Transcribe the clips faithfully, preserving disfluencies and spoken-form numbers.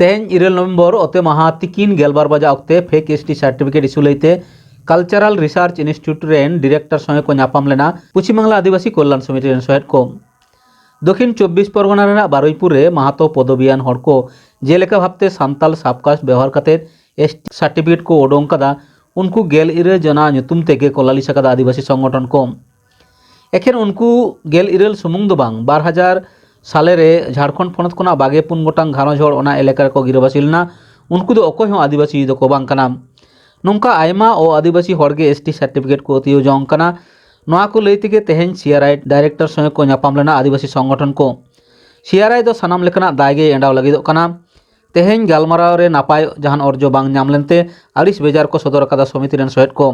ᱛᱮᱦᱮᱧ ᱤᱨᱟᱹᱞ ᱱᱚᱵᱷᱮᱢᱵᱚᱨ ᱚᱛᱮ ᱢᱟᱦᱟ ᱛᱤᱠᱤᱱ ᱜᱮᱞᱵᱟᱨ ᱵᱟᱡᱟ ᱚᱠᱛᱮ ᱯᱷᱮᱠ ᱮᱥᱴᱤ ᱥᱟᱨᱴᱤᱯᱷᱤᱠᱮᱴ ᱤᱥᱩ ᱞᱟᱹᱭᱛᱮ ᱠᱟᱞᱪᱟᱨᱟᱞ ᱨᱤᱥᱟᱨᱪ ᱤᱱᱥᱴᱤᱴᱭᱩᱴ ᱨᱮᱱ ᱰᱤᱨᱮᱠᱴᱚᱨ ᱥᱚᱸᱜᱮ ᱠᱚ ᱧᱟᱯᱟᱢ ᱞᱮᱱᱟ ᱯᱚᱪᱷᱤᱢ ᱵᱟᱝᱞᱟ ᱟᱹᱫᱤᱵᱟᱹᱥᱤ ᱠᱚᱞᱭᱟᱱ ᱥᱚᱢᱤᱛᱤ ᱨᱮᱱ ᱥᱚᱦᱮᱫ ᱠᱚ᱾ ᱫᱚᱠᱷᱤᱱ ᱪᱚᱵᱵᱤᱥ ᱯᱚᱨᱜᱚᱱᱟ ᱨᱮᱱᱟᱜ ᱵᱟᱨᱩᱭᱯᱩᱨ ᱨᱮ ᱢᱟᱦᱟᱛᱚ ᱯᱚᱫᱚᱵᱤᱭᱟᱱ ᱦᱚᱲ ᱠᱚ ᱡᱮᱞᱮᱠᱟ ᱵᱷᱟᱵᱛᱮ ᱥᱟᱱᱛᱟᱞ ᱥᱟᱵᱠᱟᱥᱴ ᱵᱮᱣᱦᱟᱨ ᱠᱟᱛᱮ ᱮᱥᱴᱤ ᱥᱟᱨᱴᱤᱯᱷᱤᱠᱮᱴ ᱠᱚ ᱩᱰᱩᱝ ᱠᱟᱫᱟ, ᱩᱱᱠᱩ ᱜᱮᱞ ᱤᱨᱟᱹᱞ ᱡᱚᱱᱟ ᱧᱩᱛᱩᱢ ᱛᱮᱜᱮ ᱠᱚ ᱞᱟᱹᱞᱤᱥ ᱟᱠᱟᱫᱟ ᱟᱹᱫᱤᱵᱟᱹᱥᱤ ᱥᱚᱝᱜᱚᱴᱷᱚᱱ ᱠᱚ᱾ ᱮᱠᱷᱮᱱ ᱩᱱᱠᱩ ᱜᱮᱞ ᱤᱨᱟᱹᱞ ᱥᱩᱢᱩᱝ ᱫᱚ ᱵᱟᱝ, ᱵᱟᱨ ᱦᱟᱡᱟᱨ ᱥᱟᱞᱮ ᱨᱮ ᱡᱷᱟᱲᱠᱷᱚᱸᱰ ᱯᱚᱱᱚᱛ ᱠᱷᱚᱱᱟᱜ ᱵᱟᱜᱮ ᱯᱩᱱ ᱜᱚᱴᱟᱝ ᱜᱷᱟᱨᱚᱸᱡᱽ ᱦᱚᱲ ᱚᱱᱟ ᱮᱞᱟᱠᱟ ᱨᱮᱠᱚ ᱜᱤᱨᱟᱹᱵᱟᱹᱥᱤ ᱞᱮᱱᱟ, ᱩᱱᱠᱩ ᱫᱚ ᱚᱠᱚᱭ ᱦᱚᱸ ᱟᱹᱫᱤᱵᱟᱹᱥᱤ ᱫᱚᱠᱚ ᱵᱟᱝ ᱠᱟᱱᱟ᱾ ᱱᱚᱝᱠᱟ ᱟᱭᱢᱟ ᱚ ᱟᱹᱫᱤᱵᱟᱹᱥᱤ ᱦᱚᱲ ᱜᱮ ᱮᱥᱴᱤ ᱥᱟᱨᱴᱤᱯᱷᱤᱠᱮᱴ ᱠᱚ ᱟᱹᱛᱤᱭᱟᱹᱣ ᱡᱚᱝ ᱠᱟᱱᱟ᱾ ᱱᱚᱣᱟ ᱠᱚ ᱞᱟᱹᱭ ᱛᱮᱜᱮ ᱛᱮᱦᱮᱧ ᱥᱤᱟᱨᱟᱭ ᱰᱟᱭᱨᱮᱠᱴᱚᱨ ᱥᱚᱸᱜᱮ ᱠᱚ ᱧᱟᱯᱟᱢ ᱞᱮᱱᱟ ᱟᱹᱫᱤᱵᱟᱹᱥᱤ ᱥᱚᱝᱜᱚᱴᱷᱚᱱ ᱠᱚ᱾ ᱥᱤᱟᱨᱟᱭ ᱫᱚ ᱥᱟᱱᱟᱢ ᱞᱮᱠᱟᱱᱟᱜ ᱫᱟᱭ ᱜᱮᱭ ᱮᱸᱰᱟᱣ ᱞᱟᱹᱜᱤᱫᱚᱜ ᱠᱟᱱᱟ᱾ ᱛᱮᱦᱮᱧ ᱜᱟᱞᱢᱟᱨᱟᱣ ᱨᱮ ᱱᱟᱯᱟᱭ ᱡᱟᱦᱟᱱ ᱚᱨᱡᱚ ᱵᱟᱝ ᱧᱟᱢ ᱞᱮᱱᱛᱮ ᱟᱹᱲᱤᱥ ᱵᱮᱡᱟᱨ ᱠᱚ ᱥᱚᱫᱚᱨ ᱟᱠᱟᱫᱟ ᱥᱚᱢᱤᱛᱤ ᱨᱮᱱ ᱥᱚᱦᱮᱫ ᱠᱚ᱾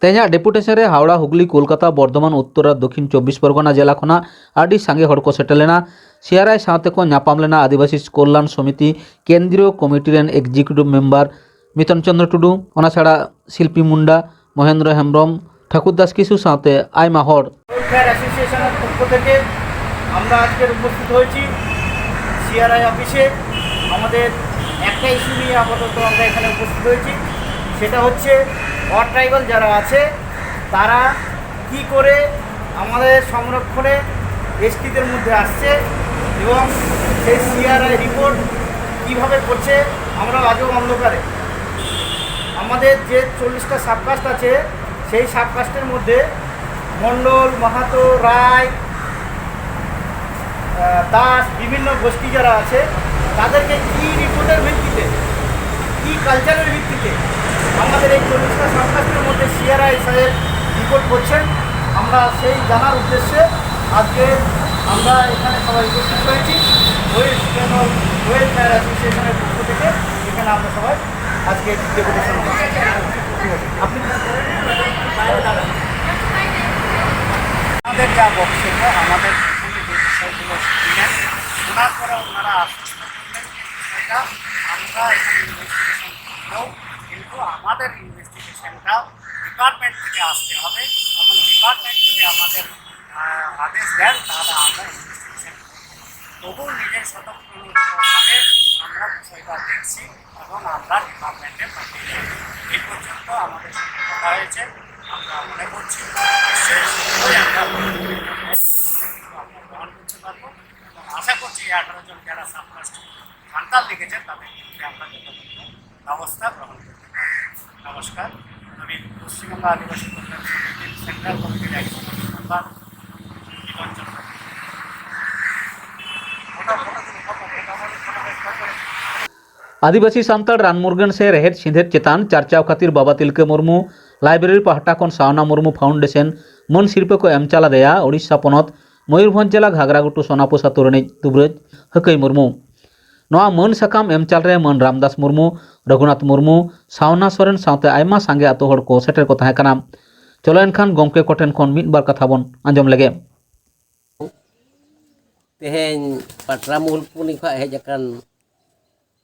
ᱛᱮᱦᱮᱧᱟᱜ ᱰᱮᱯᱩᱴᱮᱥᱚᱱ ᱨᱮ ᱦᱟᱣᱲᱟ, ᱦᱩᱜᱽᱞᱤ, ᱠᱳᱞᱠᱟᱛᱟ, ᱵᱚᱨᱫᱷᱚᱢᱟᱱ, ᱩᱛᱛᱚᱨ ᱟᱨ ᱫᱚᱠᱷᱤᱱ ᱪᱚᱵᱵᱤᱥ ᱯᱚᱨᱜᱚᱱᱟ ᱡᱮᱞᱟ ᱠᱷᱚᱱᱟᱜ ᱟᱹᱰᱤ ᱥᱟᱸᱜᱮ ᱦᱚᱲ ᱠᱚ ᱥᱮᱴᱮᱨ ᱞᱮᱱᱟ᱾ ᱥᱤᱟᱨᱟᱭ ᱥᱟᱶᱛᱮ ᱠᱚ ᱧᱟᱯᱟᱢ ᱞᱮᱱᱟ ᱟᱹᱫᱤᱵᱟᱹᱥᱤ ᱠᱚᱞᱭᱟᱱ ᱥᱚᱢᱤᱛᱤ ᱠᱮᱱᱫᱨᱤᱭᱚ ᱠᱚᱢᱤᱴᱤ ᱨᱮᱱ ᱮᱠᱡᱤᱠᱤᱭᱩᱴᱤᱵᱷ ᱢᱮᱢᱵᱟᱨ ᱢᱤᱛᱚᱱ ᱪᱚᱸᱫᱽᱨᱚ ᱴᱩᱰᱩ, ᱚᱱᱟ ᱪᱷᱟᱲᱟ ᱥᱤᱞᱯᱤ ᱢᱩᱱᱰᱟ, ᱢᱚᱦᱮᱱᱫᱨᱚ ᱦᱮᱢᱵᱨᱚᱢ, ᱴᱷᱟᱠᱩᱨ ᱫᱟᱥ ᱠᱤᱥᱠᱩ ᱥᱟᱶᱛᱮ ᱟᱭᱢᱟ ᱦᱚᱲ᱾ ᱳᱭᱮᱞᱯᱷᱮᱭᱟᱨ ᱮᱥᱳᱥᱤᱭᱮᱥᱚᱱ ᱮᱨ পক্ষ থেকে আমরা আজকের উপস্থিত হয়েছি সিআরআই অফিসে। আমাদের একটা ইস্যু নিয়ে আপাতত আমরা এখানে উপস্থিত হয়েছি, সেটা হচ্ছে অর ট্রাইবাল যারা আছে তারা কি করে আমাদের সংরক্ষণে এসটিদের মধ্যে আসছে এবং সেই সিআরআই রিপোর্ট কীভাবে করছে। আমরা আজও অন্ধকারে। আমাদের যে চল্লিশটা সাবকাস্ট আছে, সেই সাবকাস্টের মধ্যে মণ্ডল, মাহাতো, রায়, আহ, দাস, বিভিন্ন গোষ্ঠী যারা আছে, তাদেরকে কি রিপোর্টের ভিত্তিতে, কি কালচারের ভিত্তিতে আমাদের এই চল্লিশটা সাবকাস্টের মধ্যে সিআরআই সাহেব রিপোর্ট করছেন, আমরা সেই জানার উদ্দেশ্যে আজকে আমরা এখানে সবাই উপস্থিত হয়েছি। ওয়েস্ট বেঙ্গল ওয়েলফেয়ার অ্যাসোসিয়েশনের পক্ষ থেকে এখানে আমরা সবাই আজকে ডেপুটেশন। ঠিক আছে, আপনি আমাদের যা বক্তব্য, আমাদের প্রথমে যে বিষয়গুলো শুনলেন, শোনার পরে ওনারা আশ্বস্ত করলেন যে বিষয়টা আমরা এখানে ইনভেস্টিগেশন করলেও কিন্তু আমাদের ইনভেস্টিগেশনটা ডিপার্টমেন্ট থেকে আসতে হবে এবং ডিপার্টমেন্ট যদি আমাদের আহ, আদেশ দেন, তাহলে আমরা ইনভেস্টিগেশন করব। তবুও নিজের স্বতঃপ্রণোদিতভাবে আমরা বিষয়টা দেখছি এবং আমরা ডিপার্টমেন্টে পাঠিয়ে দিই। এই পর্যন্ত আমাদের সঙ্গে কথা হয়েছে। আমরা মনে করছি নিশ্চয়ই শীঘ্রই আমরা আমরা গ্রহণ করতে পারবো এবং আশা করছি এই আঠারো জন যারা সাবকাস্ট সাঁওতাল লিখেছেন তাদের ক্ষেত্রে আমরা যথাযথ ব্যবস্থা গ্রহণ করতে পারবো। নমস্কার, আমি পশ্চিমবঙ্গ আদিবাসী কল্যাণ সমিতির সেন্ট্রাল কমিটির একজন মেম্বার। ᱟᱹᱫᱤᱵᱟᱹᱥᱤ ᱥᱟᱱᱛᱟᱲ ᱨᱟᱱ ᱢᱩᱨᱜᱟᱹᱱ ᱥᱮ ᱨᱮᱦᱮᱫ ᱥᱮᱸᱫᱷᱮᱫ ᱪᱮᱛᱟᱱ ᱪᱟᱨᱪᱟᱣ ᱠᱷᱟᱹᱛᱤᱨ ᱵᱟᱵᱟ ᱛᱤᱞᱠᱟᱹ ᱢᱩᱨᱢᱩ ᱞᱟᱭᱵᱨᱮᱨᱤ ᱯᱟᱦᱴᱟ ᱠᱷᱚᱱ ᱥᱟᱣᱱᱟ ᱢᱩᱨᱢᱩ ᱯᱷᱟᱣᱩᱱᱰᱮᱥᱚᱱ ᱢᱟᱹᱱ ᱥᱤᱨᱯᱟᱹ ᱠᱚ ᱮᱢ ᱪᱟᱞ ᱟᱫᱮᱭᱟ ᱳᱰᱤᱥᱟ ᱯᱚᱱᱚᱛ ᱢᱚᱭᱩᱨᱵᱷᱚᱸᱡᱽ ᱡᱮᱞᱟ ᱜᱷᱟᱜᱽᱨᱟᱜᱷᱩᱴᱩ ᱥᱳᱱᱟᱯᱳ ᱟᱹᱛᱩ ᱨᱤᱱᱤᱡ ᱫᱩᱵᱨᱟᱹᱡ ᱦᱟᱹᱠᱟᱹᱭ ᱢᱩᱨᱢᱩ᱾ ᱱᱚᱣᱟ ᱢᱟᱹᱱ ᱥᱟᱠᱟᱢ ᱮᱢ ᱪᱟᱞ ᱨᱮ ᱢᱟᱹᱱ ᱨᱟᱢᱫᱟᱥ ᱢᱩᱨᱢᱩ, ᱨᱚᱜᱷᱩᱱᱟᱛᱷ ᱢᱩᱨᱢᱩ, ᱥᱟᱣᱱᱟ ᱥᱚᱨᱮᱱ ᱥᱟᱶᱛᱮ ᱟᱭᱢᱟ ᱥᱟᱸᱜᱮ ᱟᱹᱛᱩ ᱦᱚᱲ ᱠᱚ ᱥᱮᱴᱮᱨ ᱠᱚ ᱛᱟᱦᱮᱸ ᱠᱟᱱᱟ᱾ ᱪᱚᱞᱚ ᱮᱱᱠᱷᱟᱱ ᱜᱚᱢᱠᱮ ᱠᱚᱴᱷᱮᱱ ᱠᱷᱚᱱ ᱢᱤᱫ ᱵᱟᱨ ᱠᱟᱛᱷᱟ ᱵᱚᱱ ᱟᱸᱡᱚᱢ ᱞᱮᱜᱮ᱾ ᱛᱮᱦᱮᱧ ᱯᱟᱴᱨᱟ ᱢᱩᱞᱠᱩᱱᱤ ᱠᱷᱚᱱ ᱦᱮᱡ ᱟᱠᱟᱱ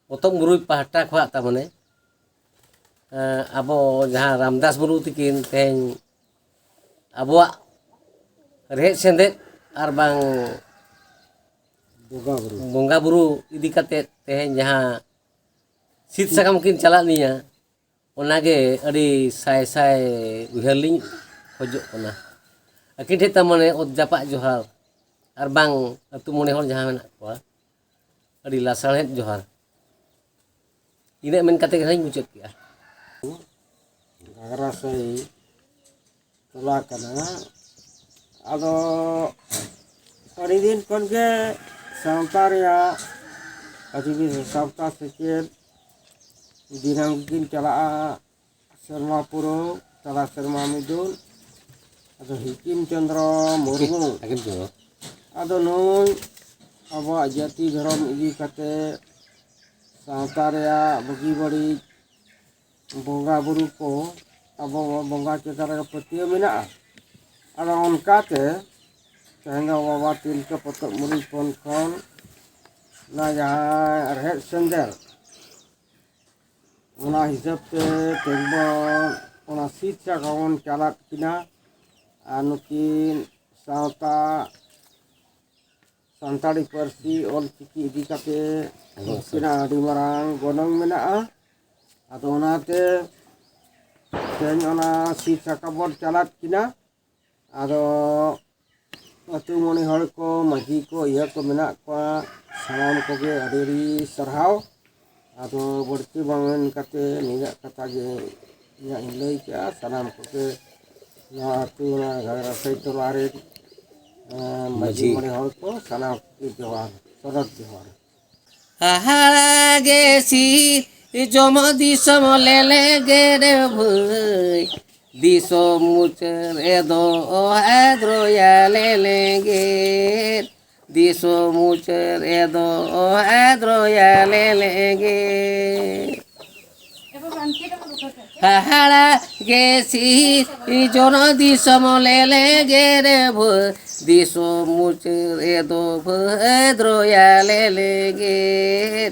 ᱯᱚᱛᱚᱵ ᱢᱩᱨᱟᱹᱭ ᱯᱟᱦᱴᱟ ᱠᱷᱚᱱ ᱛᱟ ᱢᱟᱱᱮ, ᱮᱸ, ᱟᱵᱚ ᱡᱟᱦᱟᱸ ᱨᱟᱢᱫᱟᱥ ᱢᱩᱨᱢᱩ ᱛᱤᱠᱤᱱ ᱛᱮᱦᱮᱧ ᱟᱵᱚᱣᱟᱜ ᱨᱮᱦᱮᱫ ᱥᱮᱸᱫᱮᱫ ᱟᱨ ᱵᱟᱝ ᱵᱚᱸᱜᱟ ᱵᱩᱨᱩ᱾ ᱵᱚᱸᱜᱟ ᱵᱩᱨᱩ ᱤᱫᱤ ᱠᱟᱛᱮ ᱛᱮᱦᱮᱧ ᱡᱟᱦᱟᱸ ᱥᱤᱫ ᱥᱟᱠᱟᱢ ᱠᱤᱱ ᱪᱟᱞᱟᱜ ᱱᱤᱭᱟ, ᱚᱱᱟᱜᱮ ᱟᱹᱰᱤ ᱥᱟᱭ ᱥᱟᱭ ᱩᱭᱦᱟᱹᱨ ᱞᱤᱧ ᱠᱷᱚᱡᱚᱜ ᱠᱟᱱᱟ᱾ ᱟᱹᱠᱤᱱ ᱴᱷᱮᱱ ᱛᱟ ᱢᱟᱱᱮ ᱚᱛ ᱡᱟᱯᱟᱜ ᱡᱚᱦᱟᱨ ᱟᱨ ᱵᱟᱝ ᱟᱹᱛᱩ ᱢᱚᱬᱮ ᱦᱚᱲ ᱡᱟᱦᱟᱸ ᱢᱮᱱᱟᱜ ᱠᱚᱣᱟ, ᱟᱹᱰᱤ ᱞᱟᱥᱟᱲᱦᱮᱫ ᱡᱚᱦᱟᱨ᱾ ᱤᱱᱟᱹᱜ ᱢᱮᱱ ᱠᱟᱛᱮ ᱜᱮ ᱦᱟᱸᱜ ᱤᱧ ᱢᱩᱪᱟᱹᱫ ᱠᱮᱜᱼᱟ᱾ ᱜᱷᱟᱜᱽᱨᱟ ᱥᱟᱹᱦᱤ ᱴᱚᱞᱟ ᱠᱟᱱᱟ᱾ ᱟᱫᱚ ᱟᱹᱰᱤ ᱫᱤᱱ ᱠᱷᱚᱱ ᱜᱮ ᱥᱟᱶᱛᱟ ᱨᱮᱭᱟᱜ ᱟᱹᱫᱤᱵᱟᱹᱥᱤ ᱥᱟᱶᱛᱟ ᱥᱮᱪᱮᱫ ᱫᱤᱱᱟᱹᱢ ᱜᱮᱠᱤᱱ ᱪᱟᱞᱟᱜᱼᱟ᱾ ᱥᱮᱨᱢᱟ ᱯᱩᱨᱟᱹᱣ, ᱛᱟᱞᱟ ᱥᱮᱨᱢᱟ ᱢᱤᱫᱩᱱ᱾ ᱟᱫᱚ ᱦᱤᱠᱤᱢ ᱪᱚᱸᱫᱽᱨᱚ ᱢᱩᱨᱢᱩ, ᱦᱤᱠᱤᱢ ᱪᱚᱸᱫᱽᱨᱚ᱾ ᱟᱫᱚ ᱱᱩᱭ ᱟᱵᱚᱣᱟᱜ ᱡᱟᱹᱛᱤ ᱫᱷᱚᱨᱚᱢ ᱤᱫᱤ ᱠᱟᱛᱮ ᱥᱟᱶᱛᱟ ᱨᱮᱭᱟᱜ ᱵᱩᱜᱤ ᱵᱟᱹᱲᱤᱡ ᱵᱚᱸᱜᱟ ᱵᱩᱨᱩ ᱠᱚ ᱟᱵᱚ ᱵᱚᱸᱜᱟ ᱪᱮᱛᱟᱱ ᱨᱮ ᱯᱟᱹᱛᱭᱟᱹᱣ ᱢᱮᱱᱟᱜᱼᱟ᱾ ᱟᱫᱚ ᱚᱱᱠᱟᱛᱮ ᱛᱮᱦᱮᱧ ᱫᱚ ᱵᱟᱵᱟ ᱛᱤᱞᱠᱟᱹ ᱯᱚᱛᱚᱵ ᱢᱩᱨᱟᱹᱭ ᱯᱚᱱ ᱠᱷᱚᱱ ᱚᱱᱟ ᱡᱟᱦᱟᱸ ᱨᱮᱦᱮᱫ ᱥᱮᱸᱫᱮᱨ, ᱚᱱᱟ ᱦᱤᱥᱟᱹᱵ ᱛᱮ ᱛᱮᱦᱮᱧ ᱵᱚᱱ ᱚᱱᱟ ᱥᱤᱫ ᱥᱟᱠᱟᱢ ᱵᱚᱱ ᱪᱟᱞᱟᱫ ᱠᱤᱱᱟ᱾ ᱟᱨ ᱱᱩᱠᱤᱱ ᱥᱟᱶᱛᱟ ᱥᱟᱱᱛᱟᱲᱤ ᱯᱟᱹᱨᱥᱤ ᱚᱞ ᱪᱤᱠᱤ ᱤᱫᱤ ᱠᱟᱛᱮ ᱩᱱᱠᱤᱱᱟᱜ ᱟᱹᱰᱤ ᱢᱟᱨᱟᱝ ᱜᱚᱱᱚᱝ ᱢᱮᱱᱟᱜᱼᱟ᱾ ᱟᱫᱚ ᱚᱱᱟᱛᱮ ᱛᱮᱦᱮᱧ ᱚᱱᱟ ᱥᱤᱫ ᱥᱟᱠᱟᱵ ᱵᱚᱱ ᱪᱟᱞᱟᱫ ᱠᱤᱱᱟ᱾ ᱟᱫᱚ ᱟᱹᱛᱩ ᱢᱚᱬᱮ ᱦᱚᱲ ᱠᱚ, ᱢᱟᱹᱡᱷᱤ ᱠᱚ, ᱤᱭᱟᱹ ᱠᱚ ᱢᱮᱱᱟᱜ ᱠᱚᱣᱟ, ᱥᱟᱱᱟᱢ ᱠᱚᱜᱮ ᱟᱹᱰᱤ ᱟᱹᱰᱤ ᱥᱟᱨᱦᱟᱣ᱾ ᱟᱫᱚ ᱵᱟᱹᱲᱛᱤ ᱵᱟᱝ ᱢᱮᱱ ᱠᱟᱛᱮ ᱱᱤᱱᱟᱹᱜ ᱠᱟᱛᱷᱟ ᱜᱮ ᱤᱧᱟᱹᱜ ᱤᱧ ᱞᱟᱹᱭ ᱠᱮᱜᱼᱟ᱾ ᱥᱟᱱᱟᱢ ᱠᱚᱜᱮ ᱱᱚᱣᱟ ᱟᱹᱛᱩ, ᱱᱚᱣᱟ ᱜᱷᱟᱜᱽᱨᱟ ᱥᱟᱹᱭ ᱴᱚᱞᱟ ᱨᱮ, ᱮᱸ, ᱢᱟᱹᱡᱷᱤ ᱢᱟᱹᱡᱷᱤ᱾ ᱢᱚᱬᱮ ᱦᱚᱲ ᱠᱚ ᱥᱟᱱᱟᱢ ᱠᱚᱜᱮ ᱡᱚᱦᱟᱨ, ᱥᱚᱱᱚᱛ ᱡᱚᱦᱟᱨ᱾ ᱦᱟᱦᱟᱲᱟ ᱜᱮ ᱥᱤᱨᱡᱚᱢ ᱫᱤᱥᱚᱢ ᱞᱮᱞᱮᱜᱮᱨ ᱵᱷᱟᱹᱭ, ᱫᱤᱥᱚᱢ ᱢᱩᱪᱟᱹᱫ ᱨᱮᱫᱚ ᱦᱟᱭᱫᱨᱚᱭᱟ ᱞᱮᱞᱮᱜᱮᱨ, ᱫᱤᱥᱚᱢ ᱢᱩᱪᱟᱹᱫ ᱨᱮᱫᱚ ᱦᱟᱭᱫᱨᱚᱭᱟ ᱞᱮᱞᱮᱜᱮᱨ᱾ ᱦᱟᱦᱟᱲᱟ ᱜᱮ ᱥᱤᱨᱡᱚᱱ ᱫᱤᱥᱚᱢ ᱞᱮᱞᱮᱜᱮᱨ ᱵᱷᱟᱹᱭ, ᱫᱤᱥᱚᱢ ᱢᱩᱪᱟᱹᱫ ᱨᱮᱫᱚ ᱵᱷᱟᱹᱭ ᱫᱨᱚᱭᱟ ᱞᱮᱞᱮᱜᱮᱨ,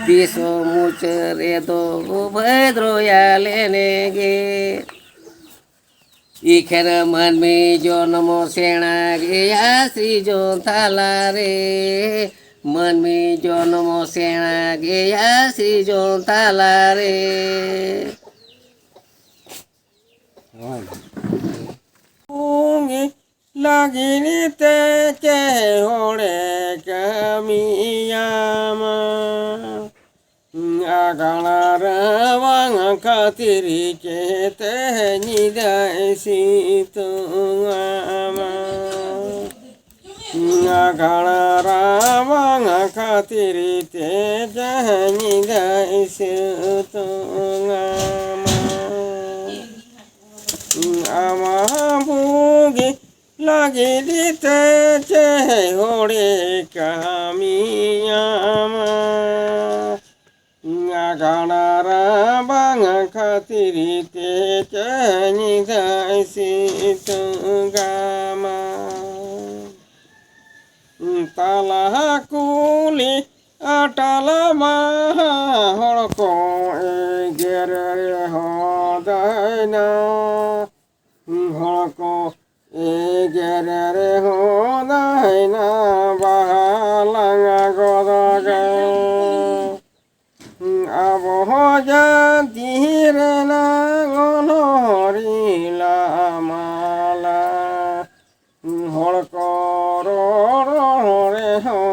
ᱫᱤᱥᱚᱢ ᱢᱩᱪᱟᱹᱫ ᱨᱮᱫᱚ ᱵᱷᱟᱹᱭ ᱫᱨᱚᱭᱟ ᱞᱮᱞᱮᱜᱮᱨ᱾ ᱤᱠᱷᱟᱹᱱ ᱢᱟᱹᱱᱢᱤ ᱡᱚᱱᱢᱚ ᱥᱮᱬᱟ ᱜᱮᱭᱟ ᱥᱤᱨᱡᱚᱱ ᱛᱟᱞᱟᱨᱮ, ᱢᱟᱹᱱᱢᱤ ᱡᱚᱱᱢᱚ ᱥᱮᱬᱟ ᱜᱮᱭᱟ ᱥᱤᱨᱡᱚᱱ ᱛᱟᱞᱟᱨᱮ᱾ ᱩᱱᱤ ᱞᱟᱹᱜᱤᱫ ᱛᱮ ᱪᱮ ᱦᱚᱲᱮ ᱠᱟᱹᱢᱤᱭᱟᱢᱟ᱾ ᱟᱜᱟᱲᱟ ᱨᱟᱵᱟᱝ ᱠᱷᱟᱹᱛᱤᱨ ᱪᱮ ᱛᱮᱦᱮᱧ ᱧᱤᱫᱟᱹᱭ ᱥᱤᱛᱩᱝ ᱟᱢᱟ᱾ ᱟᱜᱟᱲᱟ ᱨᱟᱵᱟᱝ ᱠᱷᱟᱹᱛᱤᱨ ᱛᱮ ᱛᱮᱦᱮᱧ ᱧᱤᱫᱟᱹᱭ ᱥᱤᱛᱩᱝ ᱟᱢᱟ᱾ ᱟᱢᱟᱜ ᱵᱩᱜᱤ ᱞᱟᱹᱜᱤᱫ ᱛᱮ ᱪᱮ ᱦᱚᱲᱮ ᱠᱟᱹᱢᱤᱭᱟᱢᱟ᱾ ᱟᱜᱟᱲᱟ ᱨᱟᱵᱟᱝ ᱠᱷᱟᱹᱛᱤᱨ ᱛᱮ ᱪᱮ ᱧᱤᱫᱟᱹᱭ ᱥᱤᱛᱩᱝ ᱟᱢᱟ᱾ ᱛᱟᱞᱟ ᱠᱩᱞᱦᱤ ᱟᱴᱟᱞ ᱢᱟᱦᱟ ᱦᱚᱲ ᱠᱚ ᱮᱜᱮᱨ ᱨᱮᱦᱚᱸ ᱫᱟᱭᱱᱟ᱾ ᱦᱚᱲ ᱠᱚ ᱮᱜᱮᱨ ᱨᱮᱦᱚᱸ ᱫᱟᱭᱱᱟ ᱵᱟᱦᱟ ᱞᱟᱝ ᱜᱚᱫᱚᱜᱟ᱾ ᱟᱵᱚ ᱦᱚᱸ ᱡᱟᱹᱛᱤ ᱨᱮᱱᱟᱜ ᱚᱱᱚᱨᱤᱞᱟ ᱢᱟᱞᱟ᱾ ᱦᱚᱲ ᱠᱚ ᱨᱚᱲ ᱨᱮᱦᱚᱸ